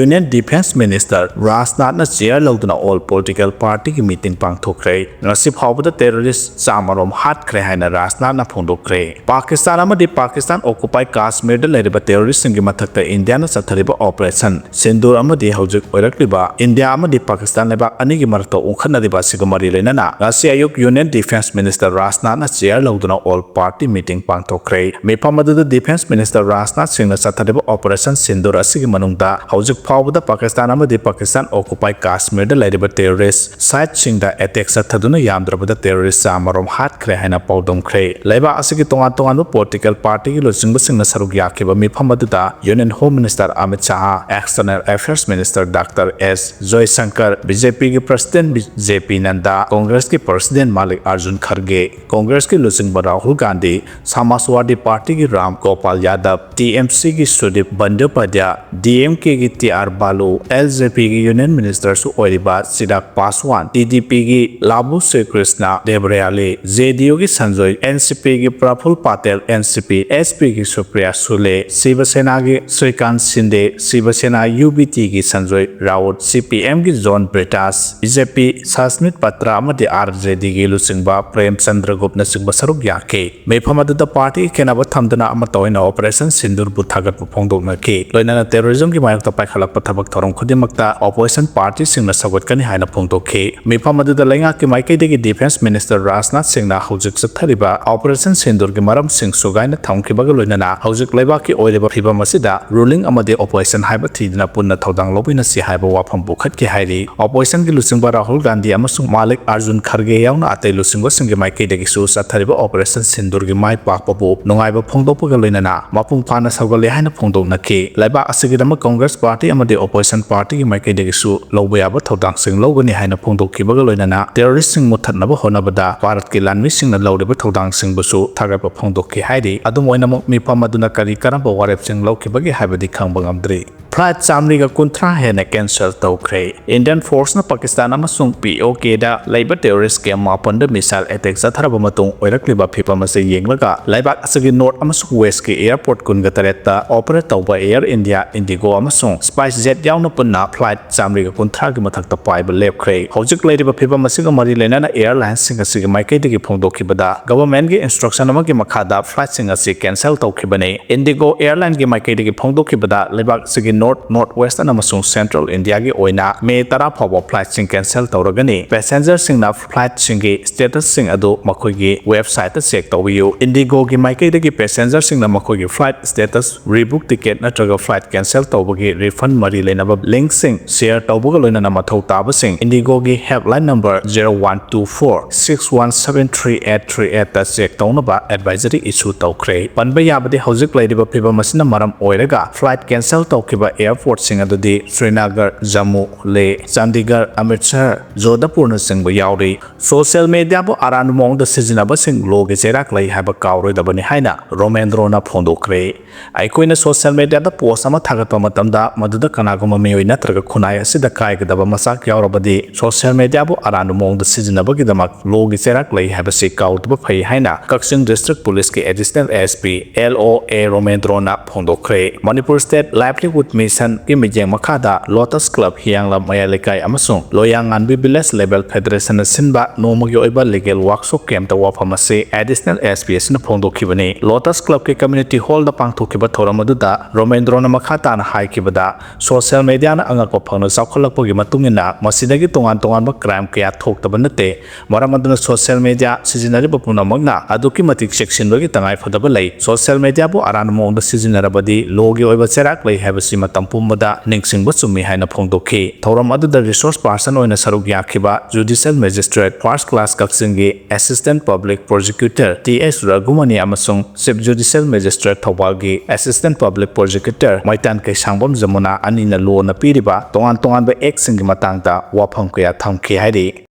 Union Defence Minister ꯔꯥꯖꯅꯥꯊꯅ chair ꯂꯧꯗꯨꯅ all political partyꯒꯤ meeting ꯄꯥꯡꯊꯣꯛꯈ꯭ꯔꯦ꯫ ꯉꯁꯤ ꯐꯥꯎꯕꯗ terrorist ꯆꯥꯝꯃꯔꯣꯝ ꯍꯥꯠꯈ꯭ꯔꯦ ꯍꯥꯏꯅ ꯔꯥꯖꯅꯥꯊꯅ ꯐꯣꯡꯗꯣꯛꯈ꯭ꯔꯦ꯫ ꯄꯥꯀꯤꯁꯇꯥꯟ ꯑꯃꯗꯤ ꯄꯥꯀꯤꯁꯇꯥꯟ occupied ꯀꯥꯁꯃꯤꯔꯗ ꯂꯩꯔꯤꯕ terroristꯁꯤꯡꯒꯤ ꯃꯊꯛꯇ ꯏꯟꯗꯤꯌꯥꯅ ꯆꯠꯊꯔꯤꯕ operation ꯁꯤꯟꯗꯨꯔ ꯑꯃꯗꯤ ꯍꯧꯖꯤꯛ ꯑꯣꯏꯔꯛꯂꯤꯕ ꯏꯟꯗꯤꯌꯥ ꯑꯃꯗꯤ ꯄꯥꯀꯤꯁꯇꯥꯟ ꯂꯩꯕꯥꯛ ꯑꯅꯤꯒꯤ ꯃꯔꯛꯇ ꯎꯪꯈꯠꯅꯔꯤꯕ ꯑꯁꯤꯒ ꯃꯔꯤ ꯂꯩꯅꯅ ꯉꯁꯤ ꯑꯌꯨꯛ Union Defence Minister ꯔꯥꯖꯅꯥꯊꯅ chair ꯂꯧꯗꯨꯅ all party meeting ꯄꯥꯡꯊꯣꯛꯈ꯭ꯔꯦ꯫ ꯃꯤꯐꯝ ꯑꯗꯨꯗ Defence Minister ꯔꯥꯖꯅꯥꯊ ꯁꯤꯡꯅ ꯆꯠꯊꯔꯤꯕ operation ꯁꯤꯟꯗꯨꯔ ꯑꯁꯤꯒꯤ ꯃꯅꯨꯡꯗ ꯍꯧꯖꯤꯛ ꯍꯧꯖꯤꯛ ꯐꯥꯎꯕꯗ ꯄꯥꯀꯤꯁꯇꯥꯟ ꯑꯃꯗꯤ ꯄꯥꯀꯤꯁꯇꯥꯟ occupied ꯀꯥꯁꯃꯤꯔꯗ ꯂꯩꯔꯤꯕ terrorist siteꯁꯤꯡꯗ attack ꯆꯠꯊꯗꯨꯅ ꯌꯥꯝꯗ꯭ꯔꯕꯗ terrorist ꯆꯥꯃꯔꯣꯝ ꯍꯥꯠꯈ꯭ꯔꯦ ꯍꯥꯏꯅ ꯄꯥꯎꯗꯝꯈ꯭ꯔꯦ꯫ ꯂꯩꯕꯥꯛ ꯑꯁꯤꯒꯤ ꯇꯣꯉꯥꯟ ꯇꯣꯉꯥꯟꯕ political partyꯒꯤ ꯂꯨꯆꯤꯡꯕꯁꯤꯡꯅ ꯁꯔꯨꯛ ꯌꯥꯈꯤꯕ ꯃꯤꯐꯝ ꯑꯗꯨꯗ Union Home Minister Amit Shah, External Affairs Minister Doctor S ꯖꯣꯏꯁꯪꯀꯔ, BJPꯒꯤ President J P Nadda, Congressꯀꯤ President ꯃꯥꯂꯤꯛ ꯑꯥꯔꯖꯨꯟ ꯈꯔꯒꯦ, Congressꯀꯤ ꯂꯨꯆꯤꯡꯕ ꯔꯥꯍꯨꯜ ꯒꯥꯟꯙꯤ, Samajwadi Partyꯒꯤ ꯔꯥꯝ ꯒꯣꯄꯥꯜ ꯌꯥꯗꯕ, TMCꯒꯤ ꯁꯨꯗꯤꯞ ꯕꯟꯗꯣꯄꯥꯙ꯭ꯌꯥ, DMKꯒꯤ ꯇꯤ ꯑꯥꯔ ꯕꯥꯂꯨ, LJPꯒꯤ Union Ministerꯁꯨ ꯑꯣꯏꯔꯤꯕ ꯆꯤꯔꯥꯒ ꯄꯥꯁꯋꯥꯟ, TDPꯒꯤ ꯂꯥꯕꯨ ꯁ꯭ꯔꯤ ꯀ꯭ꯔꯤꯁꯅ ꯗꯦꯕꯔꯌꯥꯂꯤ, JDUꯒꯤ ꯁꯟꯖꯣꯏ, NCPꯒꯤ ꯄ꯭ꯔꯐꯨꯜ ꯄꯥꯇꯦꯜ, NCP, SPꯒꯤ ꯁꯨꯄ꯭ꯔꯤꯌꯥ ꯁꯨꯂꯦ, ꯁꯤꯕ ꯁꯦꯅꯥꯒꯤ ꯁ꯭ꯔꯤꯀꯥꯟ ꯁꯤꯟꯗꯦ, ꯁꯤꯕ ꯁꯦꯅꯥ UBTꯒꯤ ꯁꯟꯖꯣꯏ ꯔꯥꯎꯠ, CPMꯒꯤ ꯖꯣꯟ ꯕ꯭ꯔꯤꯇꯥꯁ, BJP ꯁꯁꯃꯤꯠ ꯄꯇ꯭ꯔ ꯑꯃꯗꯤ RJDꯒꯤ ꯂꯨꯆꯤꯡꯕ ꯄ꯭ꯔꯦꯝ ꯆꯟꯗ꯭ꯔ ꯒꯨꯞꯅꯆꯤꯡꯕ ꯁꯔꯨꯛ ꯌꯥꯈꯤ꯫ ꯃꯤꯐꯝ ꯑꯗꯨꯗ partyꯒꯤ ꯈꯦꯟꯅꯕ ꯊꯝꯗꯨꯅ ꯑꯃꯠꯇ ꯑꯣꯏꯅ Operation ꯁꯤꯟꯗꯨꯔꯕꯨ ꯊꯥꯒꯠꯄ ꯐꯣꯡꯗꯣꯛꯅꯈꯤ꯫ ꯂꯣꯏꯅꯅ terrorismꯒꯤ ꯃꯥꯌꯣꯛꯇ ꯄꯥꯏꯈꯠꯂꯛꯄ ꯊꯕꯛ ꯊꯧꯔꯝ ꯈꯨꯗꯤꯡꯃꯛꯇ opposition partyꯁꯤꯡꯅ ꯁꯧꯒꯠꯀꯅꯤ ꯍꯥꯏꯅ ꯐꯣꯡꯗꯣꯛꯈꯤ꯫ ꯃꯤꯐꯝ ꯑꯗꯨꯗ ꯂꯩꯉꯥꯛꯀꯤ ꯃꯥꯏꯀꯩꯗꯒꯤ Defence Minister ꯔꯥꯖꯅꯥꯊ ꯁꯤꯡꯅ ꯍꯧꯖꯤꯛ ꯆꯠꯊꯔꯤꯕ Operation ꯁꯤꯟꯗꯨꯔꯒꯤ ꯃꯔꯝꯁꯤꯡ ꯁꯨꯒꯥꯏꯅ ꯊꯝꯈꯤꯕꯒ ꯂꯣꯏꯅꯅ ꯍꯧꯖꯤꯛ ꯂꯩꯕꯥꯛꯀꯤ ꯑꯣꯏꯔꯤꯕ ꯐꯤꯕꯝ ꯑꯁꯤꯗ ruling ꯑꯃꯗꯤ opposition ꯍꯥꯏꯕ ꯊꯤꯗꯨꯅ ꯄꯨꯟꯅ ꯊꯧꯗꯥꯡ ꯂꯧꯃꯤꯟꯅꯁꯤ ꯍꯥꯏꯕ ꯋꯥꯐꯝ ꯄꯨꯈꯠꯈꯤ ꯍꯥꯏꯔꯤ꯫ Oppositionꯒꯤ ꯂꯨꯆꯤꯡꯕ ꯔꯥꯍꯨꯜ ꯒꯥꯟꯙꯤ ꯑꯃꯁꯨꯡ ꯃꯥꯂꯤꯛ ꯑꯥꯔꯖꯨꯟ ꯈꯔꯒꯦ ꯌꯥꯎꯅ ꯑꯇꯩ ꯂꯨꯆꯤꯡꯕꯁꯤꯡꯒꯤ ꯃꯥꯏꯀꯩꯗꯒꯤꯁꯨ ꯆꯠꯊꯔꯤꯕ Operation ꯁꯤꯟꯗꯨꯔꯒꯤ ꯃꯥꯏ ꯄꯥꯛꯄꯕꯨ ꯅꯨꯡꯉꯥꯏꯕ ꯐꯣꯡꯗꯣꯛꯄꯒ ꯂꯣꯏꯅꯅ ꯃꯄꯨꯡ ꯐꯥꯅ ꯁꯧꯒꯠꯂꯦ ꯍꯥꯏꯅ ꯐꯣꯡꯗꯣꯛꯅꯈꯤ꯫ ꯂꯩꯕꯥꯛ ꯑꯁꯤꯒꯤꯗꯃꯛ Congress party ꯑꯃꯗꯤ opposition partyꯒꯤ ꯃꯥꯏꯀꯩꯗꯒꯤꯁꯨ ꯂꯧꯕ ꯌꯥꯕ ꯊꯧꯗꯥꯡꯁꯤꯡ ꯂꯧꯒꯅꯤ ꯍꯥꯏꯅ ꯐꯣꯡꯗꯣꯛꯈꯤꯕꯒ ꯂꯣꯏꯅꯅ terroristꯁꯤꯡ ꯃꯨꯠꯊꯠꯅꯕ ꯍꯣꯠꯅꯕꯗ ꯚꯥꯔꯠꯀꯤ ꯂꯥꯟꯃꯤꯁꯤꯡꯅ ꯂꯧꯔꯤꯕ ꯊꯧꯗꯥꯡꯁꯤꯡꯕꯨꯁꯨ ꯊꯥꯒꯠꯄ ꯐꯣꯡꯗꯣꯛꯈꯤ ꯍꯥꯏꯔꯤ꯫ ꯑꯗꯨꯝ ꯑꯣꯏꯅꯃꯛ, ꯃꯤꯐꯝ ꯑꯗꯨꯅ ꯀꯔꯤ ꯀꯔꯝꯕ ꯋꯥꯔꯦꯞꯁꯤꯡ ꯂꯧꯈꯤꯕꯒꯦ ꯍꯥꯏꯕꯗꯤ ꯈꯪꯕ ꯉꯝꯗ꯭ꯔꯤ꯫ Flight ꯆꯥꯃꯔꯤꯒ ꯀꯨꯟꯊ꯭ꯔꯥ ꯍꯦꯟꯅ cancel ꯇꯧꯈ꯭ꯔꯦ꯫ Indian forceꯅ ꯄꯥꯀꯤꯁꯇꯥꯟ ꯑꯃꯁꯨꯡ POKꯗ ꯂꯩꯕ terrorist camp ꯃꯥꯄꯟꯗ missile attack ꯆꯠꯊꯔꯕ ꯃꯇꯨꯡ ꯑꯣꯏꯔꯛꯂꯤꯕ ꯐꯤꯚꯝ ꯑꯁꯤ ꯌꯦꯡꯂꯒ, ꯂꯩꯕꯥꯛ ꯑꯁꯤꯒꯤ north ꯑꯃꯁꯨꯡ westꯀꯤ airport ꯀꯨꯟꯒ ꯇꯔꯦꯠꯇ operate ꯇꯧꯕ Air India, IndiGo ꯑꯃꯁꯨꯡ SpiceJet ꯌꯥꯎꯅ ꯄꯨꯟꯅ flight ꯆꯥꯃꯔꯤꯒ ꯀꯨꯟꯊ꯭ꯔꯥꯒꯤ ꯃꯊꯛꯇ ꯄꯥꯏꯕ ꯂꯦꯞꯈ꯭ꯔꯦ꯫ ꯍꯧꯖꯤꯛ ꯂꯩꯔꯤꯕ ꯐꯤꯚꯝ ꯑꯁꯤꯒ ꯃꯔꯤ ꯂꯩꯅꯅ airlineꯁꯤꯡ ꯑꯁꯤꯒꯤ ꯃꯥꯏꯀꯩꯗꯒꯤ ꯐꯣꯡꯗꯣꯛꯈꯤꯕꯗ, governmentꯀꯤ instruction ꯑꯃꯒꯤ ꯃꯈꯥꯗ flightꯁꯤꯡ ꯑꯁꯤ cancel ꯇꯧꯈꯤꯕꯅꯤ꯫ IndiGo airlineꯒꯤ ꯃꯥꯏꯀꯩꯗꯒꯤ ꯐꯣꯡꯗꯣꯛꯈꯤꯕꯗ, ꯂꯩꯕꯥꯛ ꯑꯁꯤꯒꯤ North, North Western ꯑꯃꯁꯨꯡ Central India ꯒꯤ ꯑꯣꯏꯅ May ꯇꯔꯥ ꯐꯥꯎꯕ flight ꯁꯤꯡ cancel ꯇꯧꯔꯒꯅꯤ꯫ Passenger ꯁꯤꯡꯅ flight ꯁꯤꯡꯒꯤ status ꯁꯤꯡ ꯑꯗꯨ ꯃꯈꯣꯏꯒꯤ website ꯇ check ꯇꯧꯕꯤꯌꯨ꯫ IndiGo ꯒꯤ ꯃꯥꯏꯀꯩꯗꯒꯤ passenger ꯁꯤꯡꯅ ꯃꯈꯣꯏꯒꯤ flight status, rebook ticket ꯅꯠꯇ꯭ꯔꯒ flight cancel ꯇꯧꯕꯒꯤ refund ꯃꯔꯤ ꯂꯩꯅꯕ link ꯁꯤꯡ share ꯇꯧꯕꯒ ꯂꯣꯏꯅꯅ ꯃꯊꯧ ꯇꯥꯕꯁꯤꯡ IndiGo ꯒꯤ helpline number zero one two four six one seven three eight three eight ꯇ check ꯇꯧꯅꯕ advisory issue ꯇꯧꯈ꯭ꯔꯦ꯫ ꯄꯟꯕ ꯌꯥꯕꯗꯤ, ꯍꯧꯖꯤꯛ ꯂꯩꯔꯤꯕ ꯐꯤꯚꯝ ꯑꯁꯤꯅ ꯃꯔꯝ ꯑꯣꯏꯔꯒ flight cancel ꯇꯧꯈꯤꯕ airport ꯁꯤꯡ ꯑꯗꯨꯗꯤ ꯁ꯭ꯔꯤꯅꯒꯔ, ꯖꯝꯃꯨ, ꯂꯦꯍ, ꯆꯥꯟꯗꯤꯒꯔ, ꯑꯃ꯭ꯔꯤꯠꯁꯔ, ꯖꯣꯙꯄꯨꯔꯅꯆꯤꯡꯕ ꯌꯥꯎꯔꯤ꯫ Social media ꯕꯨ ꯑꯔꯥꯟꯕ ꯃꯑꯣꯡꯗ ꯁꯤꯖꯤꯟꯅꯕꯁꯤꯡ law ꯒꯤ ꯆꯩꯔꯥꯛ ꯂꯩ ꯍꯥꯏꯕ ꯀꯥꯎꯔꯣꯏꯗꯕꯅꯤ ꯍꯥꯏꯅ ꯔꯣꯃꯦꯟꯗ꯭ꯔꯣꯅ ꯐꯣꯡꯗꯣꯛꯈ꯭ꯔꯦ꯫ ꯑꯩꯈꯣꯏꯅ social media ꯗ post ꯑꯃ ꯊꯥꯒꯠꯄ ꯃꯇꯝꯗ, ꯃꯗꯨꯗ ꯀꯅꯥꯒꯨꯝꯕ ꯃꯤꯑꯣꯏ ꯅꯠꯇ꯭ꯔꯒ ꯈꯨꯟꯅꯥꯏ ꯑꯁꯤꯗ ꯀꯥꯏꯒꯗꯕ ꯃꯆꯥꯛ ꯌꯥꯎꯔꯕꯗꯤ, social media ꯕꯨ ꯑꯔꯥꯟꯕ ꯃꯑꯣꯡꯗ ꯁꯤꯖꯤꯟꯅꯕꯒꯤꯗꯃꯛ law ꯒꯤ ꯆꯩꯔꯥꯛ ꯂꯩ ꯍꯥꯏꯕꯁꯤ ꯀꯥꯎꯗꯕ ꯐꯩ ꯍꯥꯏꯅ ꯀꯛꯆꯤꯡ District Police ꯀꯤ Additional S P L O A ꯔꯣꯃꯦꯟꯗ꯭ꯔꯣꯅ ꯐꯣꯡꯗꯣꯛꯈ꯭ꯔꯦ꯫ Manipur State Livelihood Mission ꯀꯤ ꯃꯤꯠꯌꯦꯡ ꯃꯈꯥꯗ Lotus Club, ꯍꯤꯌꯥꯡꯂꯝ ꯃꯌꯥꯏ ꯂꯩꯀꯥꯏ ꯑꯃꯁꯨꯡ ꯂꯣꯌꯥꯉꯥꯟꯕꯤ Village Level Federation ꯅ ꯁꯤꯟꯕ ꯅꯣꯡꯃꯒꯤ ꯑꯣꯏꯕ legal workshop camp ꯇ ꯋꯥꯐꯝ ꯑꯁꯤ Additional S P ꯑꯁꯤꯅ ꯐꯣꯡꯗꯣꯛꯈꯤꯕꯅꯤ꯫ Lotus Club ꯀꯤ community hall ꯗ ꯄꯥꯡꯊꯣꯛꯈꯤꯕ ꯊꯧꯔꯝ ꯑꯗꯨꯗ ꯔꯣꯃꯦꯟꯗ꯭ꯔꯣꯅ ꯃꯈꯥ ꯇꯥꯅ ꯍꯥꯏꯈꯤꯕꯗ, social media ꯅ ꯑꯉꯛꯄ ꯐꯪꯅ ꯆꯥꯎꯈꯠꯂꯛꯄꯒꯤ ꯃꯇꯨꯡ ꯏꯟꯅ ꯃꯁꯤꯗꯒꯤ ꯇꯣꯉꯥꯟ ꯇꯣꯉꯥꯟꯕ crime ꯀꯌꯥ ꯊꯣꯛꯇꯕ ꯅꯠꯇꯦ꯫ ꯃꯔꯝ ꯑꯗꯨꯅ social media ꯁꯤꯖꯤꯟꯅꯔꯤꯕ ꯄꯨꯝꯅꯃꯛꯅ ꯑꯗꯨꯛꯀꯤ ꯃꯇꯤꯛ ꯆꯦꯛꯁꯤꯟꯕꯒꯤ ꯇꯉꯥꯏ ꯐꯗꯕ ꯂꯩ꯫ Social media ꯕꯨ ꯑꯔꯥꯟꯕ ꯃꯑꯣꯡꯗ ꯁꯤꯖꯤꯟꯅꯔꯕꯗꯤ law ꯒꯤ ꯑꯣꯏꯕ ꯆꯩꯔꯥꯛ ꯂꯩ ꯍꯥꯏꯕꯁꯤ ꯃꯇꯝ ꯄꯨꯝꯕꯗ ꯅꯤꯡꯁꯤꯡꯕ ꯆꯨꯝꯃꯤ ꯍꯥꯏꯅ ꯐꯣꯡꯗꯣꯛꯈꯤ꯫ ꯊꯧꯔꯝ ꯑꯗꯨꯗ resource person ꯑꯣꯏꯅ ꯁꯔꯨꯛ ꯌꯥꯈꯤꯕ Judicial Magistrate First Class ꯀꯛꯆꯤꯡꯒꯤ Assistant Public Prosecutor T S ꯔꯘꯨꯃꯅꯤ ꯑꯃꯁꯨꯡ Chief Judicial Magistrate ꯊꯧꯕꯥꯜꯒꯤ Assistant Public Prosecutor ꯃꯩꯇꯥꯟ ꯀꯩꯁꯥꯡꯕꯝ Yamuna ꯑꯅꯤꯅ law ꯅ ꯄꯤꯔꯤꯕ ꯇꯣꯉꯥꯟ ꯇꯣꯉꯥꯟꯕ act ꯁꯤꯡꯒꯤ ꯃꯇꯥꯡꯗ ꯋꯥꯐꯝ ꯀꯌꯥ ꯊꯝꯈꯤ ꯍꯥꯏꯔꯤ꯫